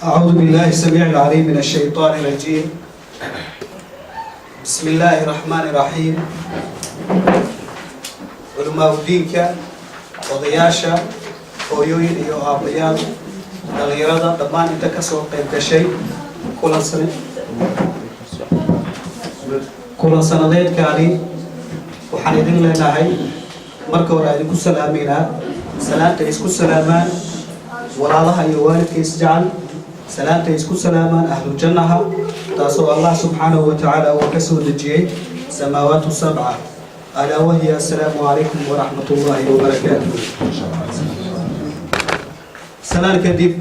أعوذ بالله السميع العليم من الشيطان الرجيم. بسم الله الرحمن الرحيم. Culumaa udiinka, odayaasha, hooyooyin iyo aabbayaal, dhallinyarada, dhammaan inta ka soo qayb gashay kulan sanadeedkaani, waxaan idin leenahay marka hore idinku salaamaynaa salaanta ay isku salaamaan walaalaha iyo waalidka isjecel, salaanta ay isku salaamaan ahlu jannaha, taasoo Allah subxaanahu wa tacaala uu ka soo dejiyey samaawaatu sabca, alaa wahiya assalaamu calaykum waraxmat ullaahi wabarakaatuh. Salaan kadib,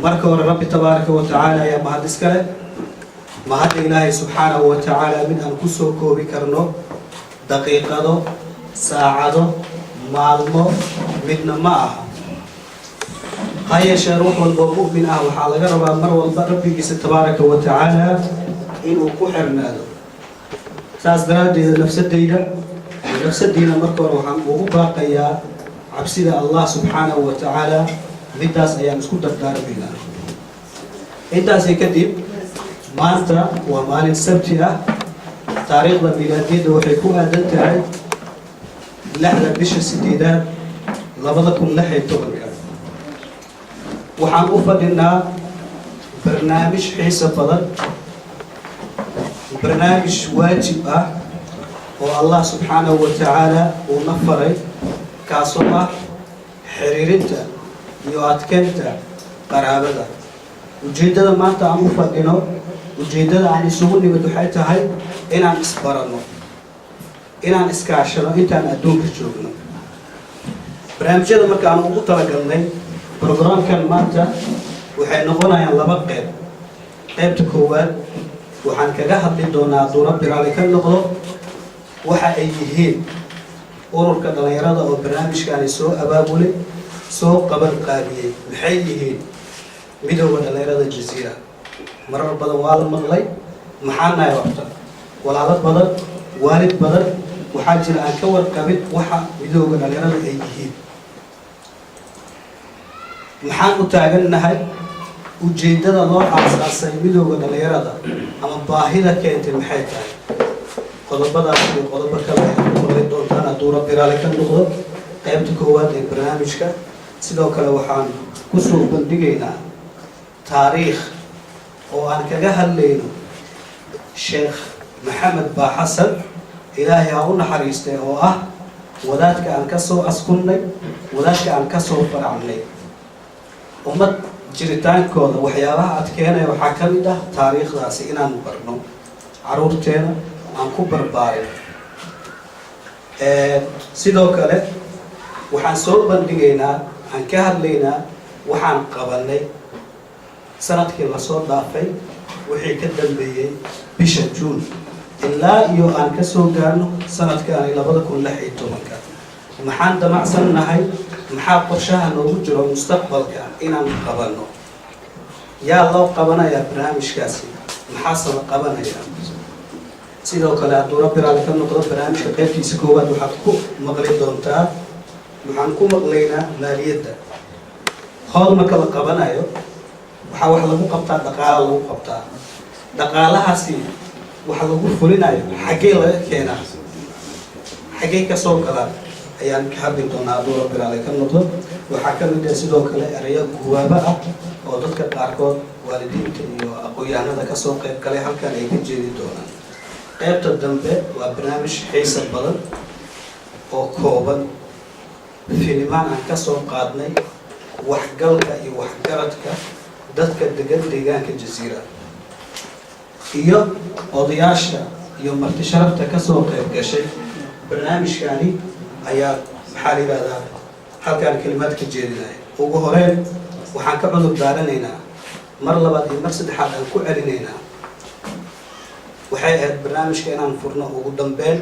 marka hore Rabbi tabaaraka wa tacaala ayaa mahad iska leh. Mahadda Ilaahay subxaanahu wa tacaala mid aan ku soo koobi karno daqiiqado, saacado, maalmo midna ma aha. Ha yeeshee, ruux walba oo mu'min ah waxaa laga rabaa mar walba Rabbigiisa tabaaraka wa tacaala inuu ku xirnaado. Saas daraaddeeda, nafsadayda iyo nafsadiina marka hore waxaan ugu baaqayaa cabsida Allah subxaanahu wa tacaala. Middaas ayaan isku dardaarmaynaa. Intaasi kadib, maanta waa maalin Sabti ah. Taariikhda milaadiyadda waxay ku aadan tahay 6-da bisha 8aad 2016-ka. Waxaan u fadhinaa barnaamij xiiso badan, barnaamij waajib ah oo Allah subxaanahu wa tacaala uuna faray, kaasoo ah xiriirinta iyo adkeynta qaraabada. Ujeeddada maanta aan u fadhino, ujeeddada aan isugu nimid, waxay tahay inaan isbaranno, inaan iskaashano intaan adduunka joogno. Barnaamijyada marka aan ugu talagalnay programkan maanta waxay noqonayaan laba qeyb. Qaybta koowaad waxaan kaga hadli doonaa, hadduu Rabbi raali ka noqdo, waxa ay yihiin ururka dhallinyarada oo barnaamijkaani soo abaabulay, soo qaban qaabiyey. Maxay yihiin Midooda Dhallinyarada Jaziira? Marar badan waa la maqlay. Maxaa nahay horta? Walaalo badan, waalid badan waxaa jira aan ka warqabin waxa Midooda Dhallinyarada ay yihiin. Maxaan u taagannahay? Ujeeddada loo aasaasay Midooda Dhallinyarada ama baahida keentay maxay tahay? Qodobadaas iyo qodobo kale ayaad ku maqli doontaan, hadduu Rabbi raali ka noqdo, qaybta koowaad ee barnaamijka. Sidoo kale waxaan kusoo bandhigaynaa taariikh oo aan kaga hadlayno Sheekh Maxamed Baaxasan, Ilaahay ha u naxariistay, oo ah wadaadka aan ka soo askunnay, wadaadka aan ka soo faracnay. Ummad jiritaankooda waxyaabaha adkeenaya waxaa ka mid ah taariikhdaasi inaan barno caruurteena, aan ku barbaarin. Sidoo kale waxaan soo bandhigaynaa, aan ka hadlaynaa waxaan qabanay sanadkii lasoo dhaafay, wixii ka dambeeyey bisha Juun ilaa iyo aan ka soo gaarno sanadkaani 2016-ka. Maxaan damacsannahay? Maxaa qorshaha noogu jiro mustaqbalka inaan qabanno? Yaa loo qabanayaa barnaamijkaasi? Maxaase la qabanayaa? Sidoo kale, hadduu Rabbi raali ka noqdo, barnaamijka qaybtiisa koowaad waxaad ku maqli doontaa, waxaan ku maqlaynaa maaliyadda. Howl marka la qabanayo, waxaa wax lagu qabtaa dhaqaala lagu qabtaa. Dhaqaalahaasi waxa lagu fulinayo xaggee laga keenaa, xaggee ka soo galaan, ayaan ka hadli doonaa, hadduu Rabbi raali ka noqdo. Waxaa ka mid ah sidoo kale ereyo guwaabo ah oo dadka qaarkood, waalidiinta iyo aqoon-yahanada kasoo qayb galay, halkan ay ka jeedi doonaan. Qaybta dambe waa barnaamij xiisa badan oo kooban, filimaan aan kasoo qaadnay waxgalka iyo waxgaradka dadka degan deegaanka Jaziira iyo odayaasha iyo marti sharafta kasoo qayb gashay barnaamijkani ayaa, maxaa la yidhahdaa, halkaan kelimaad ka jeedinaya. Ugu horeyn, waxaan ka cudur daaranaynaa, mar labaad iyo mar saddexaad aan ku celinaynaa, waxay ahayd barnaamijka inaan furno ugu dambeyn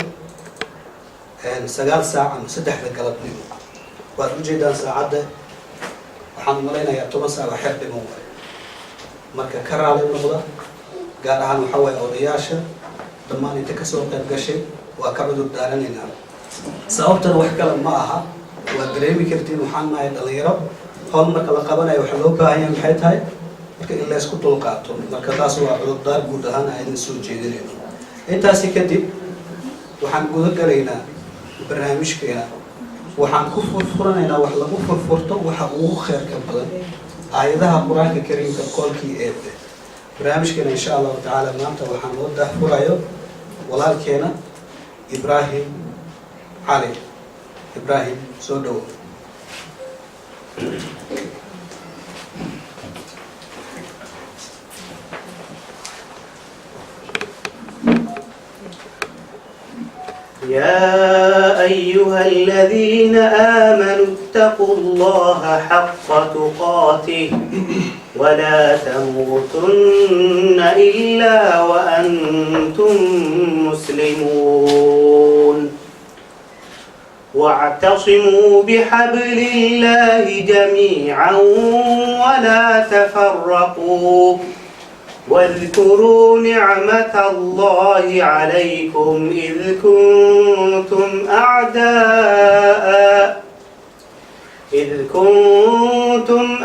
9 saac ama 3-da galabnimo. Waad ujeedaan saacadda, waxaan malaynayaa 10 saac waa xer dhiman waayo. Marka ka raali noqda, gaar ahaan waxaa waaye odayaasha, dhammaan inta kasoo qayb gashay waa ka cudur daaranaynaa. Sababtana wax kale ma aha, waa dareemi kartiin, waxaan nahay dhalinyaro. Howl marka la qabanayo waxaa loo baahan yahay maxay tahay? Marka in laysku dulqaato. Marka taas waa cudurdaar guud ahaan aan idin soo jeedinayno. Intaasi kadib waxaan guda galaynaa barnaamijkeena. Waxaan ku furfuranaynaa wax lagu furfurto waxa ugu kheyrka badan, aayadaha Qur-aanka Kariimka, qoolkii Eebe. Barnaamijkeena, insha Allahu tacaala, maanta waxaan noo daahfurayo walaalkeena Ibraahim Cali Ibraahim. Soo dhowo. يا أيها الذين آمنوا اتقوا الله حق تقاته ولا تموتن إلا وأنتم مسلمون. واعتصموا بحبل الله جميعا ولا تفرقوا، واذكروا نعمة الله عليكم إذ كنتم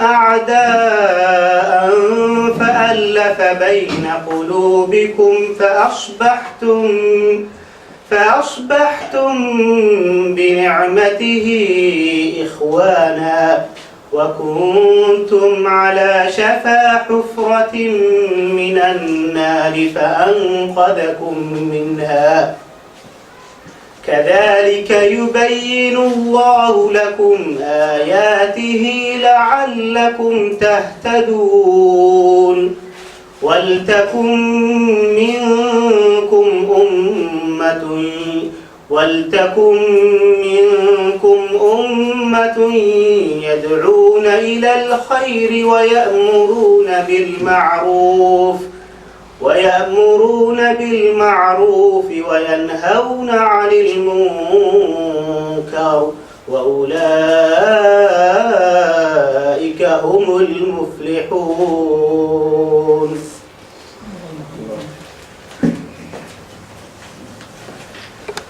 أعداء فألف بين قلوبكم فأصبحتم بنعمته إخوانا، وكنتم على شفا حفرة من النار فأنقذكم منها. كذلك يبين الله لكم آياته لعلكم تهتدون. ولتكن منكم أمة يدعون إلى الخير ويأمرون بالمعروف وينهون عن المنكر، وأولئك هم المفلحون.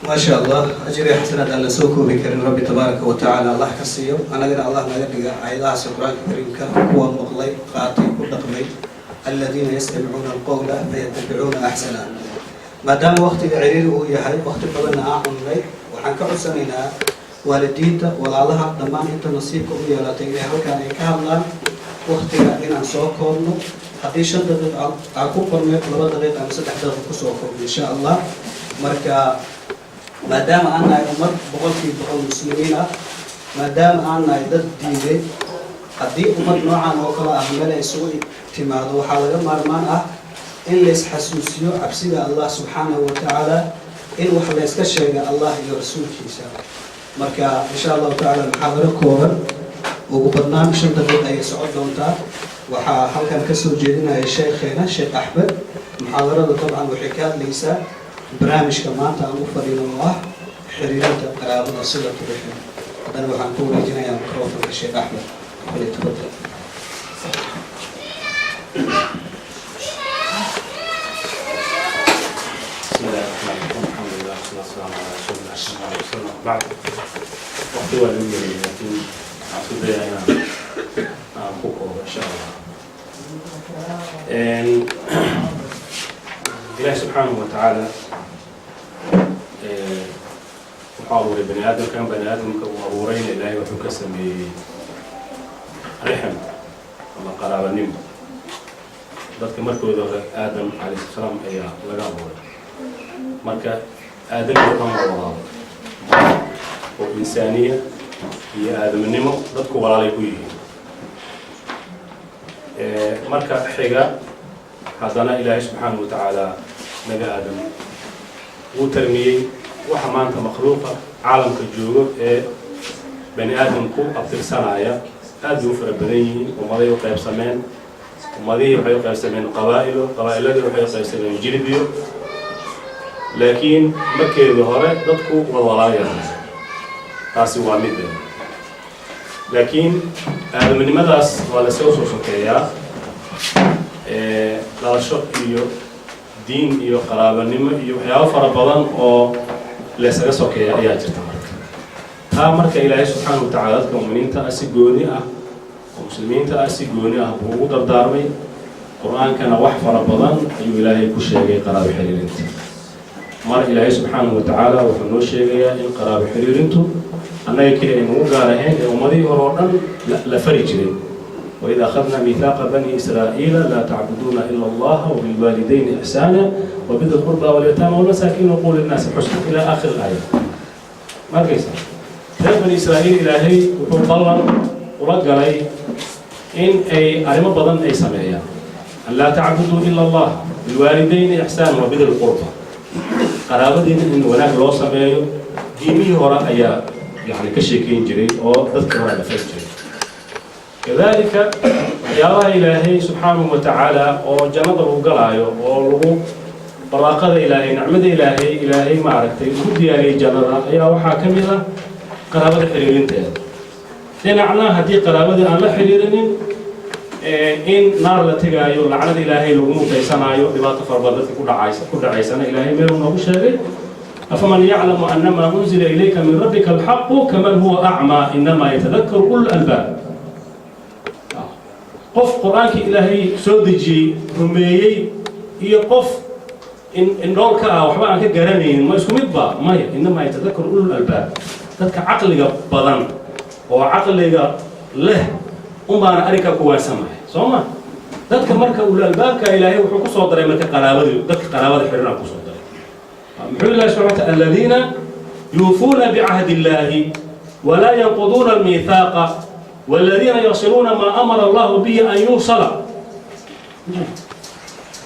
Maa sha Allah, ajri xasanaad aan la soo koobi karin Rabbi tabaaraka wa tacaala Allah ka siiyo. Annagana Allah naga dhiga aayadahaasi Qur-aanka Kariimka kuwa maqlay, qaatay, ku dhaqmay, aladiina yastamicuuna alqowla fayattabicuuna axsana. Maadaama waktiga ciriiri uu yahay, wakti badanna aan cunnay, waxaan ka codsanaynaa waalidiinta, walaalaha, dhammaan inta nasiibka u yeelatay inay halkaan ay ka hadlaan, waktiga inaan soo koobno. Haddii 5 daqiiq aan ku qornay, 2 daqiiq ama 3 daqiiq kusoo koobno, insha Allah. Marka maadaama aan nahay ummad 100% muslimiin ah, maadaama aan nahay dad diineed, haddii ummad noocan oo kale ah meel ay isugu timaado, waxaa laga maarmaan ah in laysxasuusiyo cabsida Allah subxaanahu wa tacaala, in wax layska sheega Allah iyo rasuulkiisa. Marka, insha Allahu tacaala, muxaadaro kooban, ugu badnaan 5 daqiiq ayay socon doontaa. Waxaa halkan ka soo jeedinaya sheekheena Sheekh Axmed. Muxaadarada dabcan waxay ka hadlaysaa barnaamijka maanta aan u fadhino oo ah xiriirinta qaraabada, silatu rixim. Haddana waxaan ku wareejinayaa microfonka Sheekh Axmed. Falyatafadal. بسم الله الرحمن الرحيم، الحمد لله والصلاة والسلام على رسول الله صلى الله عليه وسلم، بعد. Waqti waa lagu geliyay, laakiin waxaan isku dayaa inaan aan ku koobo, insha Allah. Ilaahi subxaanahu wa tacaala wuxuu abuuray bani aadamkan. Bani aadamka uu abuurayna Ilaahay wuxuu ka sameeyey rixim ama qaraabanimo. Dadka markooda hore Aadam calayhi salaam ayaa laga abuuray. Marka aadamiga dhan waa walaalo oo insaaniya iyo aadaminimo dadku walaalay ku yihiin. Marka xiga haddana Ilaahay subxaanahu wa tacaala nabi Aadam wuu tarmiyey. Waxa maanta makhluuqa caalamka joogo ee bani aadamku abtirsanaya aad bay u fara badan yihiin. Ummaday u qaybsameen, ummadihii waxay u qaybsameen qabaa'ilo, qabaa'iladii waxay u qaybsameen jilbiyo, laakiin markeedii hore dadku wada walaalayaan. Taasi waa middeeda. Laakiin aadaminimadaas waa lasoo soo sokeeyaa, dhalasho iyo diin iyo qaraabanimo iyo waxyaabo fara badan oo laysaga sokeeya ayaa jirta. Marka taa marka Ilaahay subxaana wa tacala dadka muminiinta ah si gooni ah oo muslimiinta ah si gooni ah buu ugu dardaarmay. Qur-aankana wax fara badan ayuu Ilaahay ku sheegay qaraabo xiriirinta. Mar Ilaahay subxaanahu wa tacaala wuxuu noo sheegayaa in qaraabo xiriirintu annaga keli aynu u gaar ahayn ee ummadihii hore oo dhan la fari jiray. وإذ أخذنا ميثاق بني إسرائيل لا تعبدون إلا الله وبالوالدين إحسانا وبذي القربى واليتامى والمساكين وقولوا للناس حسنا إلى آخر الآية. Ma arkaysa, reer Bani Israa'iil Ilaahay wuxuu ballan ula galay in ay arrimo badan ay sameeyaan: أن لا تعبدوا إلا الله، بالوالدين إحسانا وبذي القربى, qaraabadiina in wanaag loo sameeyo. Diimihii hore ayaa yani ka sheekeyn jiray oo dadka hore la fari jiray. Kadalika waxyaabaha Ilaahay subxaanahu wa tacaala oo jannada lagu galaayo oo lagu barwaaqada Ilaahay, nicmada Ilaahay, Ilaahay maaragtay ugu diyaariyey jannada ayaa waxaa ka mid ah qaraabada xiriirinteeda. Dhinacna haddii qaraabadii aan la xiriirinin in naar la tegaayo, lacnada Ilaahay lagu mutaysanaayo, dhibaato fara badan dadka ku dhacaysa ku dhacaysana Ilaahay meeluu noogu sheegay: أفمن يعلم أنما أنزل إليك من ربك الحق كمن هو أعمى إنما يتذكر أولو الألباب. Qof Qur-aankii Ilaahay soo dejiyey rumeeyey iyo qof indhool ka ah, waxba aan ka garanaynin, ma isku mid ba? Maya. إنما يتذكر أولو الألباب. Dadka caqliga badan oo caqliga leh unbaana arrinkaa ku waansamaya, soo ma? Dadka marka ulul albaabka Ilaahay wuxuu ku soo daray marka qaraabadii, dadka qaraabada xidhanaa ku soo daray. Muxuu Ilahi subxana wataala: الذين يوفون بعهد الله ولا ينقضون الميثاق والذين يصلون ما أمر الله به أن يوصل.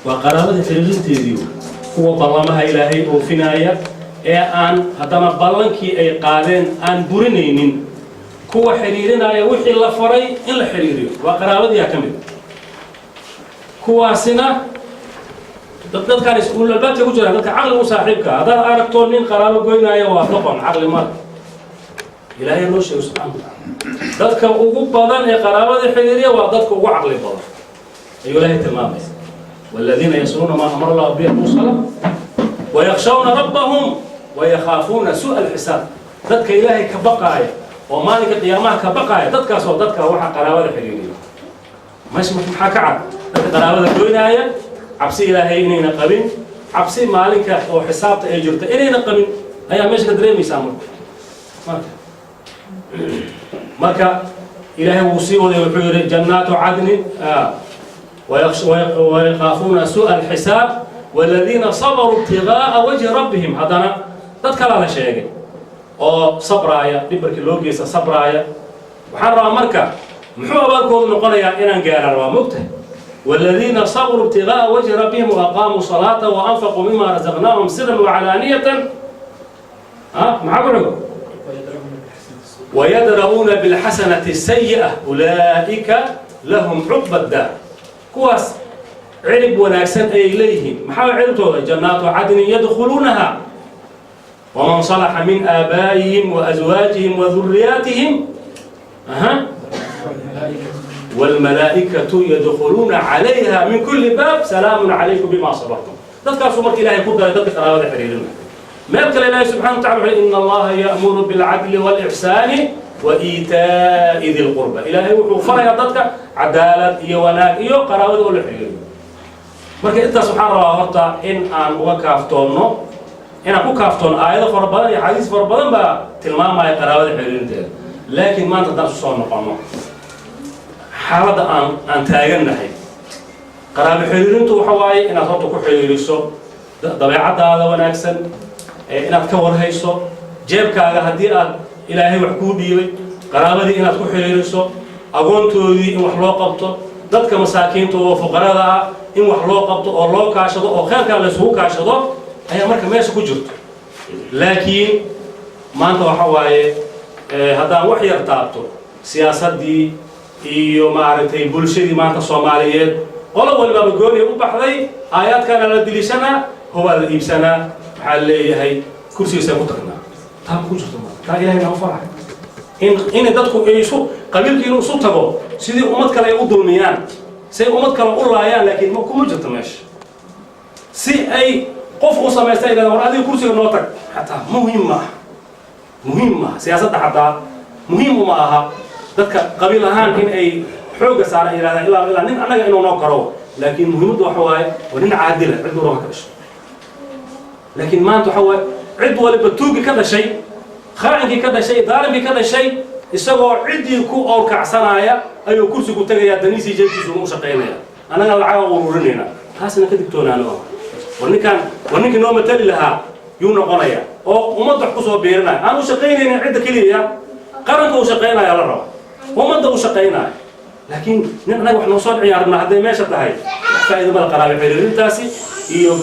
Waa qaraabada xiriirinteedii, kuwa ballamaha Ilaahay oofinaya ee aan haddana ballankii ay qaadeen aan burinaynin, kuwa xiriirinaya wixii la faray in la xiriiriyo, waa qaraabadiyaa ka mid. Kuwaasina dadkaan ulul albaabkay ku jiraan, dadka caqligu saaxiibka. Haddaad aragto nin qaraabo goynaya, waa doqon, caqli male. Ilaahay noo sheego subxana wa taala, dadka ugu badan ee qaraabada xiriiriya waa dadka ugu caqli badan ayuu Ilaahay tilmaamaya: والذين يصلون ما أمر الله به أن يوصل ويخشون ربهم ويخافون سوء الحساب. Dadka Ilaahay ka baqaaya oo maalinka qiyaamaha ka baqaaya, dadkaas oo dadka waxa qaraabada xiriiriya. Meesha maxaa ka cad? Dadka qaraabada goynaaya cabsi Ilaahay inayna qabin, cabsi maalinka oo xisaabta ay jirto inayna qabin ayaa meesha ka dareemaysaa. Marka Ilaahay wuu sii waday, wuxuu yidhi: جنات عدن ويخافون سوء الحساب والذين صبروا ابتغاء وجه ربهم. Haddana dad kalaa la sheegay oo sabraaya, dhib markii loo geysta sabraaya. Waxaan rabaa marka, muxuu abaalkoodu noqonayaa inaan gaaraan waa mogtahay: والذين صبروا ابتغاء وجه ربهم وأقاموا الصلاة وأنفقوا مما رزقناهم سرا وعلانية. ها، maxaa ku xigo? ويدرؤون بالحسنة السيئة أولئك لهم عقبى الدار. Kuwaas cirib wanaagsan ayay leeyihiin. Maxaa ciribtooda? جنات عدن يدخلونها ومن صلح من آبائهم وأزواجهم وذرياتهم، أها، والملائكة يدخلون عليها من كل باب سلام عليكم بما صبرتم. Dadkaasuu marka Ilahay ku daray dadka qaraabada xiriirina. Meel kale Ilaahay subxana wa tacala wuxuu: إن الله يأمر بالعدل والإحسان وإيتاء ذي القربى. Ilaahay wuxuu farayaa dadka cadaalad iyo wanaag iyo qaraabada oo la xiriiriyo. Marka intaas waxaan rabaa horta in aan uga kaaftoonno, inaan ku kaaftoonno. Aayado fara badan iyo xadiis fara badan baa tilmaamaya qaraabada xiriirinteeda. Laakiin maanta haddaan isu soo noqonno xaaladda aan taagannahay, qaraabo xiriirintu waxa waaye inaad horta ku xiriiriso dabeecaddaada wanaagsan, inaad ka warhayso jeebkaaga haddii aad Ilaahay wax kuu dhiibay, qaraabadii inaad ku xiriiriso, agoontoodii in wax loo qabto, dadka masaakiinta oo fuqarada ah in wax loo qabto oo loo kaashado oo kheyrkaa la isugu kaashado ayaa marka meesha ku jirto. Laakiin maanta waxa waaye, haddaan wax yar taabto siyaasaddii iyo maaragtay bulshadii maanta Soomaaliyeed, qolo walbaaba gooniya u baxday. Aayaadkaana la diliishanaa, hubaa la iibsanaa, waxaa leeyahay kursigiisaan ku tagnaa. Taa ma ku jirto marka taa Ilahay nama faraxay in inay dadku ay isu qabiilku inuu isu tago sidii ummad kale ay u dulmiyaan, say ummad kale u laayaan. Laakiin ma kuma jirto meesha si ay qof u samaysta idhahda: "War, adiga kursiga noo tag." Xataa muhiim maaha, muhiim maaha siyaasadda, xataa muhiim uma aha dadka qabiil ahaan in ay Xoogga saara yidhahdaan ilaa ilaa nin annaga inuu noo karo, laakiin muhiimaddu waxa waaye waa nin caadila, cid walba ka dhashay. Laakiin maanta waxa waaye cid waliba tuugi ka dhashay, khaacinkii ka dhashay, daalimkii ka dhashay, isagoo ciddii ku owrkacsanaya ayuu kursigu tegayaa, daniisii jeebkiisu u shaqaynaya, annaga lacaga ururinayna. Taasna ka digtoonaano. War ninkaan, war ninkii noo matali lahaa yuu noqonaya oo ummadda wax kusoo biirinaya, aan u shaqaynaynin cidda keliya, qaranka u shaqaynaya la raba, ummadda u shaqaynaya. Laakiin nin annaga wax noo soo dhiciyaan rabnaa hadday meesha tahay, wax faa'iido mala. Qaraabay xiriirintaasi iyo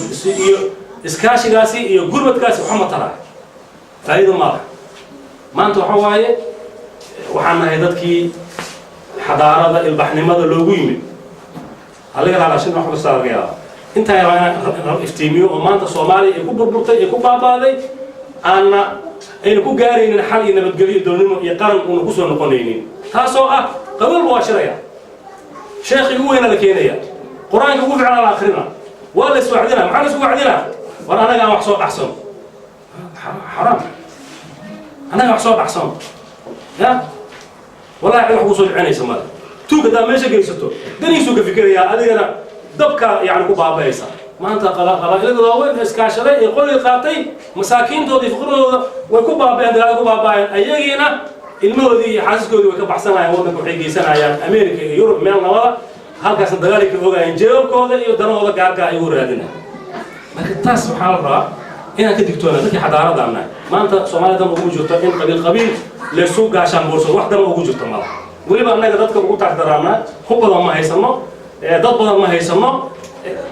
iskaashigaasi iyo gurmadkaasi waxba ma taraayo, faa'iido ma laha. Maanta waxa waaye waxaan nahay dadkii xadaarada ilbaxnimada loogu yimid. Halaga laalaashin wax kasta laga yaaba intaa yaraa inaan iftiimiyo oo maanta Soomaaliya ay ku burburtay, ay ku baabaaday, aanna ayna ku gaaraynin xal iyo nabadgelyo iyo dowladnimo iyo qaran uuna kusoo noqonaynin, taasoo ah qabiil waa shiraya, sheekhii ugu weyna la keenaya, qur-aanka ugu fiicnaa la akhrina, waa la iswacdina. Maxaa la isku wacdinaa? War anaga aan wax soo dhaxsano, xaraam, annaga wax soo dhaxsano ya. Wallahi cid wax kusoo dhicinaysa male. Tuug haddaa meesha geysato, daniisuu ka fikirayaa, adigana dabka yani ku baaba'aysa. Maanta qabaa'ilada waaweyn iskaashaday ee qoriga qaatay, masaakiintooda iyo fuqaradooda way ku baaba'een, dagaal ku baaba'een. Ayagiina ilmahoodii iyo xaasaskoodii way ka baxsanayaan waddanka, waxay geysanayaan America iyo Yurub, meel nabada. Halkaasna dagaalay ka ogaayeen, jeebabkooda iyo danahooda gaarka ay ugu raadinayaan. Marka taas waxaa la rabaa inaan ka digtoona. Dadkii xadaaradaan nahay, maanta Soomaaliya dan ugu jirto in qabiil qabiil laysu gaashaan boorsado, wax dan ugu jirto mala. Weliba annaga dadka ugu taagdaraanaa, hub badan ma haysano, dad badan ma haysano,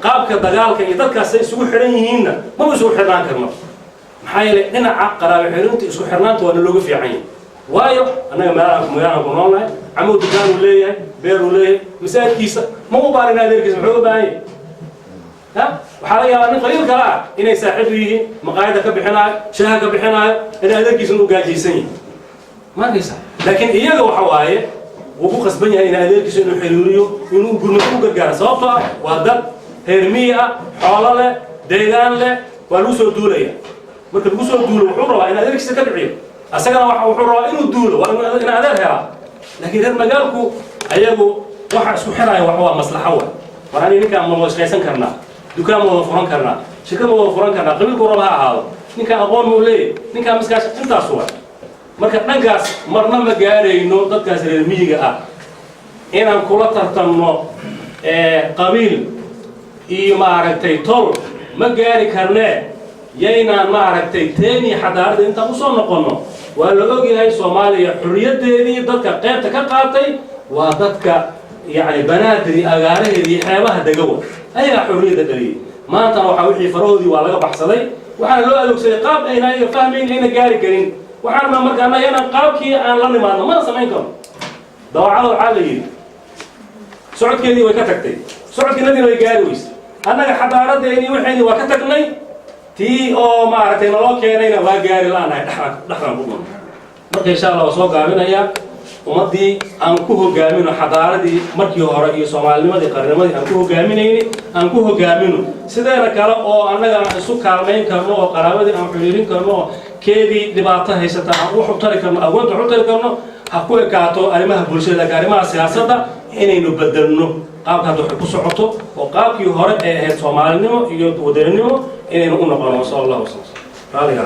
qaabka dagaalka iyo dadkaas ay isugu xidhan yihiinna maba isugu xidhnaan karno. Maxaa yeelay dhinaca qaraabo xirinta, isku xidhnaanta waana looga fiican yahay, waayo annaga meelaan magaalaan ku noolnahay. Camow dukaanuu leeyahay, beeruu leeyahay, masaajidkiisa ma u baarin, adeerkiisa muxuu uga baahan yahay? Ha, waxaa laga yaabaa nin qaliil kale ah inay saaxiib yihiin, maqaayada ka bixinaayo, shaaha ka bixinaayo, in adeerkiisa uu gaajaysan yahay, ma arkaysa? Laakiin iyaga waxa waaye wuu ku qasban yahay in adeerkiisa inuu xiriiriyo, inuu gurmado, u gargaaro, sababtoo ah waa dad reer miyi ah, xoolo leh, deegaan leh. Waa lagu soo duulaya. Marka lagu soo duulo, wuxuu rabaa in adeerkiisa ka dhiciyo, asagana waxa wuxuu rabaa inuu duulo, waa in adeer helaa. Laakiin reer magaalku ayagu waxa isku xiraya wax waa maslaxo. Wa war ani ninkaan ma wada shaqaysan karnaa? Dukaan ma wada furan karnaa? Shirkad ma wada furan karnaa? Qabiilku raba ha ahaado, ninkaan aqoon ma u leeyahy, ninkaan maskaash, intaas waa. Marka dhankaas marna ma gaarayno dadkaas reer miyiga ah inaan kula tartanno qabiil iyo maaragtay tol, ma gaari karnee. Yaynaan maaragtay teeni xadaaradda intaan usoo noqonno. Waa la ogyahay Soomaaliya xorriyaddeedii dadka qaybta ka qaatay waa dadka yacni Banaadir iyo agaaraheeda iyo xeebaha degawa, ayagaa xorriyadda dhaliyey. Maantana waxaa wixii farahoodii waa laga baxsaday, waxaana loo adeegsaday qaab ayna ayaga fahmayn, ayna gaari karin. Waxaan rabnaa marka annaga inaan qaabkii aan la nimaadno, mana samayn karno. Dawacada waxaa la yidhi socodkeedii way ka tagtay, socodkiinadiina way gaari weysay. Annaga xadaaradeennii waxayni waa ka tagnay, tii oo maaragtay naloo keenayna waa gaari la-nahay, dhexdaan dhexdaan ku dhunay. Marka insha Allah waa soo gaabinayaa. Ummaddii aan ku hogaamino xadaaradii markii hore iyo soomaalinimadii, qarnimadii aan ku hogaaminayni aan ku hogaamino. Sideena kale oo annaga aan isu kaalmayn karno oo qaraabadii aan xiriirin karno oo keedii dhibaato haysata aan wax u tari karno, agoonta wax u tari karno, ha ku ekaato arrimaha bulshada. Laakiin arrimaha siyaasadda inaynu bedelno qaabka hadda waxay ku socoto oo qaabkii hore ee ahayd soomaalinimo iyo wadaninimo inaynu u noqono. Sala allahu wasalam, raaliga.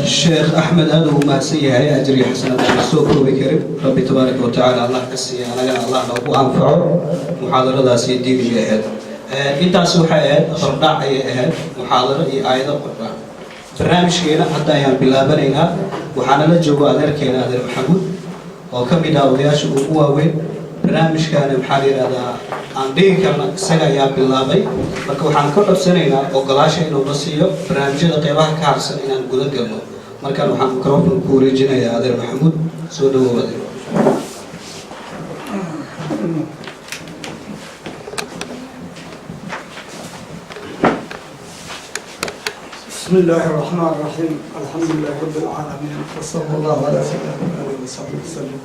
Sheekh Axmed aada uu mahadsan yahay, ajriga xasanad aan soo koobi karin Rabbi tabaaraka wa tacaala Allah ka siiya, anagana Allah noogu anfaco. Muxaadaradaasi diiniga ahayd intaas waxay ahayd hordhac ayay ahayd, muxaadaro iyo aayado qordhac. Barnaamijkeena hadda ayaan bilaabanaynaa. Waxaana la joogo adeerkeena, adeer Maxamuud, oo ka mid ah odayaasha ugu waaweyn. Barnaamijkaani maxaa la yidhahdaa aan dhihi karna isaga ayaa bilaabay. Marka waxaan ka codsanaynaa ogolaasha inuu na siiyo barnaamijyada qeybaha ka harsan inaan guda galno. Markaan waxaan microphone ku wareejinayaa adeer Maxamuud. Soo dhawow, adeer. بسم الله الرحمن الرحيم، الحمد لله رب العالمين، وصلى الله على سيدنا محمد وصحبه وسلم.